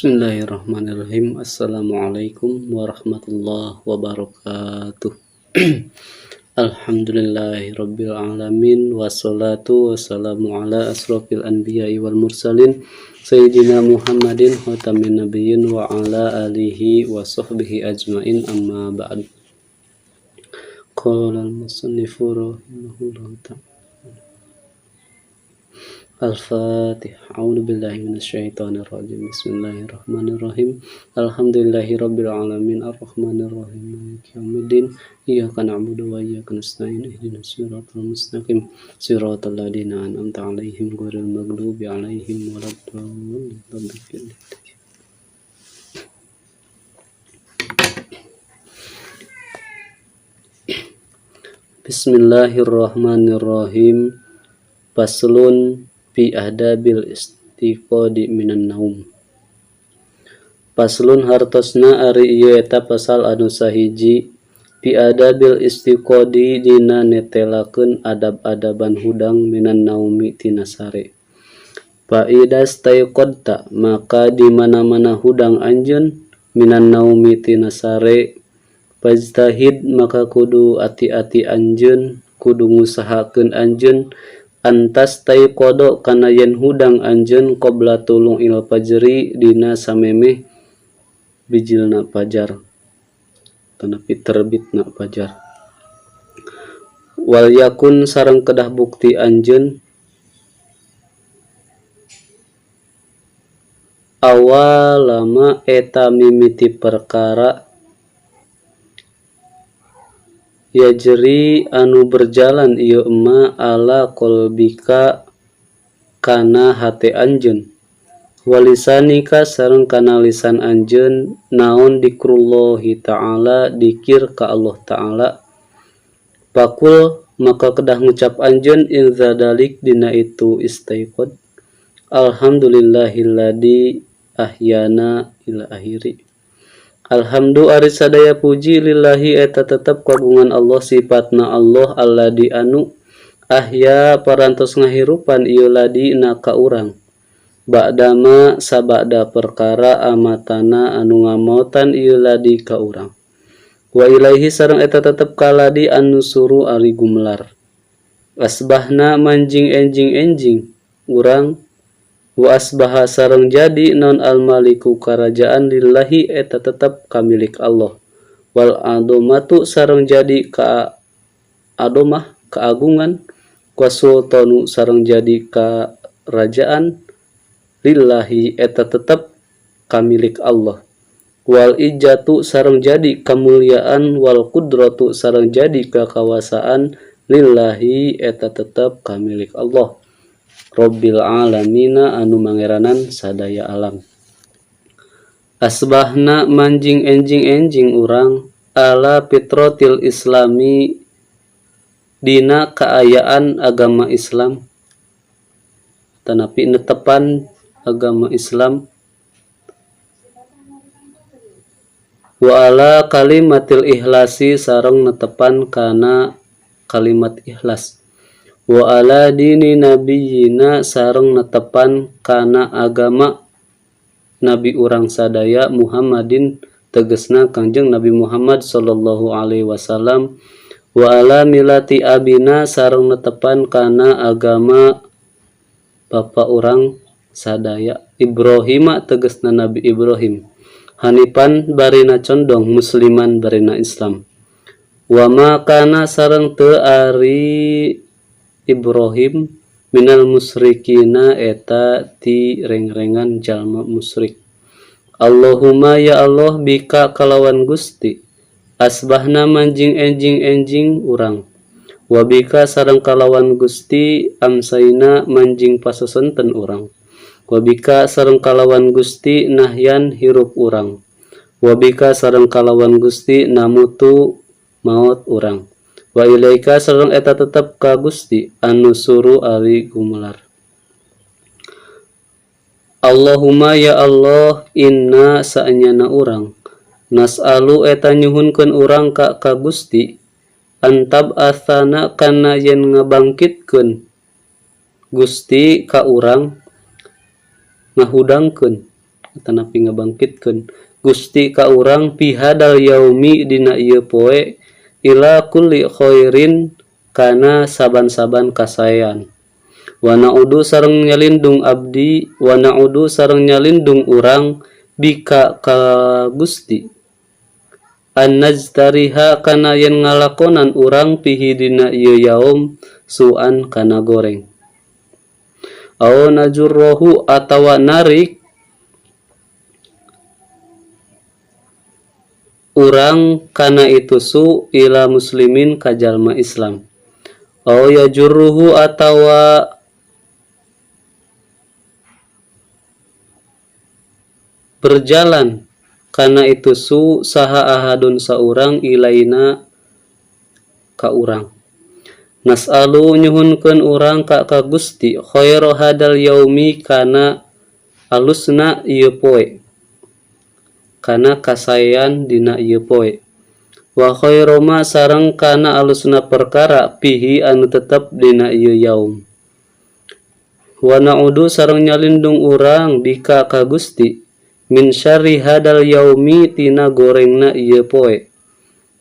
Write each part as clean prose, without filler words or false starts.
Bismillahirrahmanirrahim. Assalamualaikum warahmatullahi wabarakatuh. Alhamdulillahirabbil alamin wassalatu wassalamu ala asrofil anbiya'i wal mursalin sayyidina Muhammadin khatamin nabiyyin wa ala alihi wa sahbihi ajmain, amma ba'd. Qala al-musannifu rahimahullahu ta'ala. Al-Fatihah. A'udzu billahi minasyaitonir rajim. Bismillahirrahmanirrahim. Alhamdulillahirabbil alamin arrahmanir rahim maliki yaumiddin. Iyyaka na'budu wa iyyaka nasta'in. Ihdinas siratal mustaqim. Siratal ladzina an'amta 'alaihim ghairil maghdubi 'alaihim waladdallin. Bismillahirrahmanirrahim. Faslun fi ahdabil istiqodi minan naum. Faslun hartosna ari ieu eta pasal anu sahiji fi adabil istiqodi dina netelakeun adab-adaban hudang minan naumi tina sare. Fa idastaiqadta maka di mana-mana hudang anjeun minan naumi tina sare fajtahid maka kudu ati-ati anjeun kudu ngusahakeun anjeun antas taiqodo kana yen hudang anjeun qabla tulu'il fajri dina samemeh bijilna fajar tanapi terbitna fajar. Wal yakun sareng kedah bukti anjeun awalama eta mimiti perkara yajri anu berjalan ieu ema ala qalbika kana hate anjeun walisanika sareng kana lisan anjeun naon dikrullahi ta'ala dikir ka Allah ta'ala. Pakul maka kedah ngucap anjeun inza dalik dina itu istaiqod alhamdulillahilladzi ahyana ila akhiri. Alhamdu ari sadaya puji lillahi eta tetep kagungan Allah sifatna Allah alladzi anu ahya parantos ngahirupan ieu ladi na ka urang ba'dama sabada perkara amatana anu ngamaotan ieu ladi ka urang wa ilaihi sareng eta tetep ka ladi anu suru ari gumelar asbahna manjing enjing-enjing urang wa asbaha sareng jadi non al-maliku karajaan lillahi eta tetep kamilik Allah wal adomatu sareng jadi ka adomah keagungan wa sultanu sareng jadi karajaan lillahi eta tetep kamilik Allah wal ijatu sareng jadi kemuliaan wal qudratu sareng jadi kekawasaan lillahi eta tetep kamilik Allah Rabbil alamina anu mangeranan sadaya alam. Asbahna manjing enjing-enjing urang ala fitratil islami dina kaayaan agama Islam tanapi netepan agama Islam wa ala kalimatil ikhlasi sareng netepan kana kalimat ikhlas wa ala dini nabiyina sareng netepan kana agama nabi urang sadaya Muhammadin tegesna Kangjeng Nabi Muhammad sallallahu alaihi wasallam wa ala milati abina sareng netepan kana agama bapa urang sadaya Ibrahima tegesna Nabi Ibrahim hanifan barina condong musliman barina Islam wa ma kana sareng teu ari Ibrahim minal musyrikina eta ti rengrengan jalma musyrik. Allahumma ya Allah bika kalawan Gusti asbahna manjing enjing-enjing urang wa bika sareng kalawan Gusti amsaina manjing pasesenten urang wa bika sareng kalawan Gusti nahyan hirup urang wa bika sareng kalawan Gusti namutu maot urang wa ilaika sareng eta tetep ka Gusti anu suru ari gumelar. Allahumma ya Allah inna saenyana urang nas'alu eta nyuhunkeun urang ka ka Gusti antab athana kana yen ngabangkitkeun Gusti ka urang ngahudangkeun Atanapi ngabangkitkeun Gusti ka urang fi hadal yaumi dina ieu poe ila kulli khairin kana saban-saban kasaean. Wa na'udu sareng nyalindung abdi wa na'udu sareng nyalindung urang bika ka Gusti an najtariha kana yen ngalakonan urang fihi dina ieu yaum su'an kana goreng. Aw najurrohu atawa narik urang kana itu su ila muslimin ka jalma Islam. Aw yajurruhu atawa berjalan kana itu su saha ahadun saurang ilaina ka urang. Nas'alu nyuhunkeun urang ka ka Gusti khaira hadal yaumi kana alusna ieu poe, kana kasaean dina ieu poe. Wa khaira ma sareng kana alusna perkara fihi anu tetep dina ieu yaum. Wa na'udu sareng nyalindung urang bika ka Gusti min syarri hadal yaumi tina gorengna ieu poe.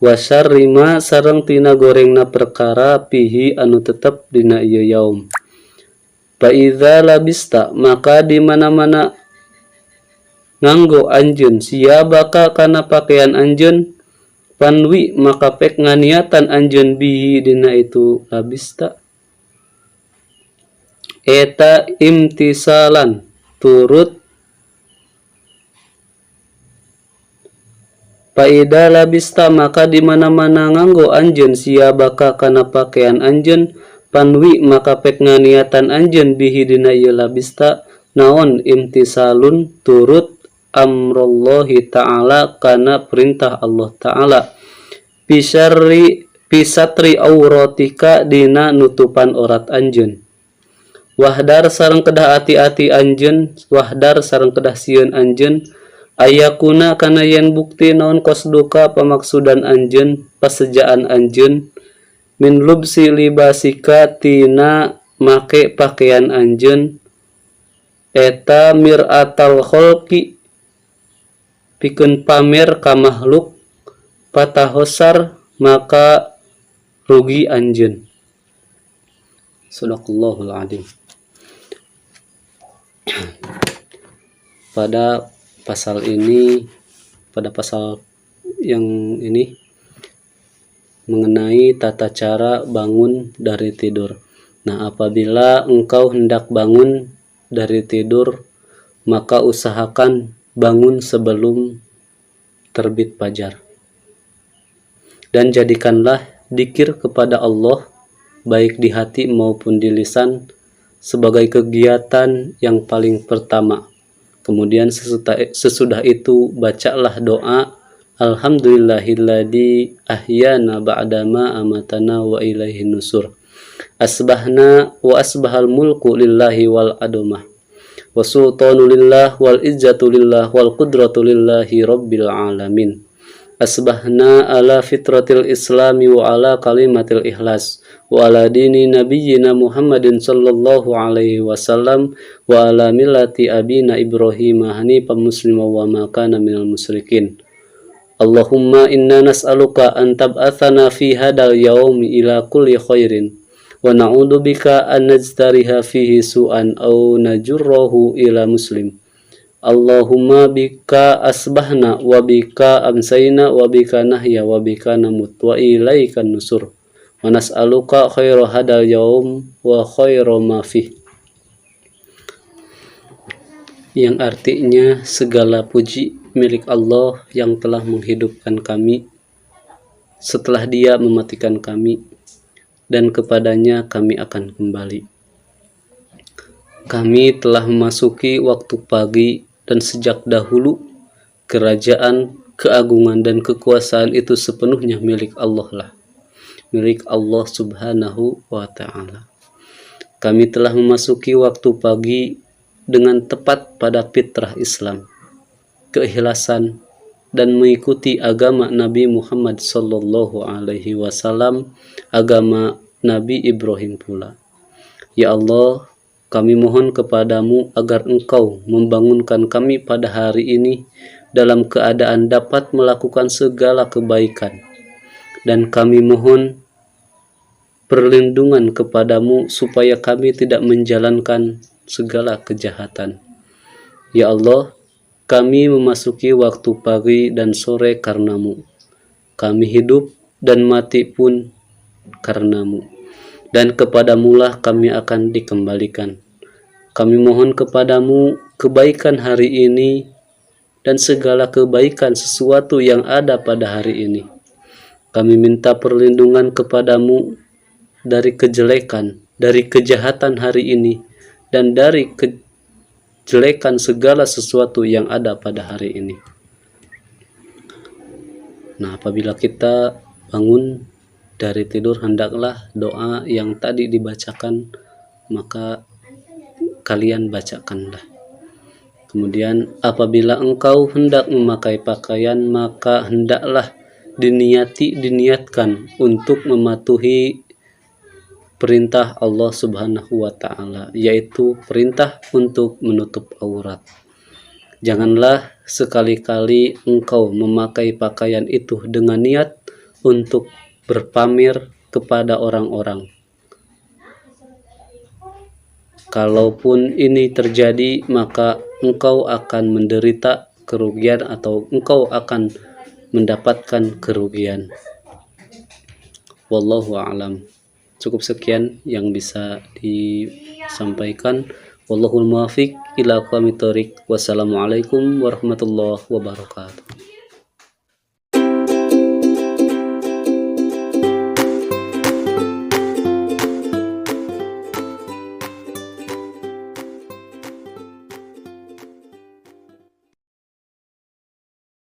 Wa syarri ma sareng tina gorengna perkara fihi anu tetep dina ieu yaum. Fa idza labista maka di mana-mana nganggo anjeun siabaka kana pakaian anjeun panwi maka pek nganiatan anjeun bihi dina itu labista eta imtisalan turut. Faida labista maka di mana-mana nganggo anjeun siabaka kana pakaian anjeun panwi maka pek nganiatan anjeun bihi dina ieu labista naon imtisalun turut amrullahi ta'ala kana perintah Allah ta'ala pisarri pisatri auratika dina nutupan orat anjeun. Wahdar sareng kedah ati-ati anjeun, wahdar sareng kedah sieun anjeun ayakuna kana yen bukti naon qasduka pamaksudan anjeun pasejaan anjeun min lubsi libasika tina make pakaian anjeun eta mir'atal khalqi pikeun pamer ka makhluk patahosar maka rugi anjeun. Shadaqallahul adzim. Pada pasal ini, pada pasal yang ini mengenai tata cara bangun dari tidur. Nah, apabila engkau hendak bangun dari tidur, maka usahakan bangun sebelum terbit fajar. Dan jadikanlah dikir kepada Allah baik di hati maupun di lisan sebagai kegiatan yang paling pertama. Kemudian sesudah itu bacalah doa alhamdulillahilladzi ahyana ba'dama amatana wa ilaihi nusur. Asbahna wa asbahal mulku lillahi wal adamah wa sultanu lillah wal izzatu lillah wal qudratu lillahi rabbil alamin. Asbahna ala fitratil islami wa ala kalimatil ikhlas wa ala dini nabiyyina Muhammadin sallallahu alaihi wasallam wa ala millati abina Ibrahim hanifan muslima wa ma kana minal musyrikin. Allahumma inna nas'aluka an tab'atsana fi hadal yaumi ila kulli khairin wa na'udzu bika an najtariha fihi su'an aw najurrahu ila muslim. Allahumma bika asbahna wa bika amsayna wa bika nahya wa bika namut wa ilaikan nusur. Wa nas'aluka khaira hadal yaum wa khaira ma fih. Yang artinya segala puji milik Allah yang telah menghidupkan kami setelah Dia mematikan kami, dan kepadanya kami akan kembali. Kami telah memasuki waktu pagi dan sejak dahulu kerajaan, keagungan dan kekuasaan itu sepenuhnya milik Allah lah, milik Allah Subhanahu wa ta'ala. Kami telah memasuki waktu pagi dengan tepat pada fitrah Islam, keikhlasan, dan mengikuti agama Nabi Muhammad sallallahu alaihi wasallam, agama Nabi Ibrahim pula. Ya Allah, Kami mohon kepadamu agar Engkau membangunkan kami pada hari ini dalam keadaan dapat melakukan segala kebaikan. Dan kami mohon perlindungan kepadamu supaya kami tidak menjalankan segala kejahatan. Ya Allah, kami memasuki waktu pagi dan sore karenamu. Kami hidup dan mati pun karenamu. Dan kepadamulah kami akan dikembalikan. Kami mohon kepadamu kebaikan hari ini dan segala kebaikan sesuatu yang ada pada hari ini. Kami minta perlindungan kepadamu dari kejelekan, dari kejahatan hari ini, dan dari kejelekan segala sesuatu yang ada pada hari ini. Nah, apabila kita bangun dari tidur, hendaklah doa yang tadi dibacakan, maka kalian bacakanlah. Kemudian apabila engkau hendak memakai pakaian, maka hendaklah diniatkan untuk mematuhi perintah Allah Subhanahu wa Ta'ala, yaitu perintah untuk menutup aurat. Janganlah sekali-kali engkau memakai pakaian itu dengan niat untuk berpamer kepada orang-orang. Kalaupun ini terjadi, maka engkau akan menderita kerugian atau engkau akan mendapatkan kerugian. Wallahu a'lam. Cukup sekian yang bisa disampaikan. Wallahul muwaffiq ila aqwamit thoriq. Wassalamualaikum warahmatullahi wabarakatuh.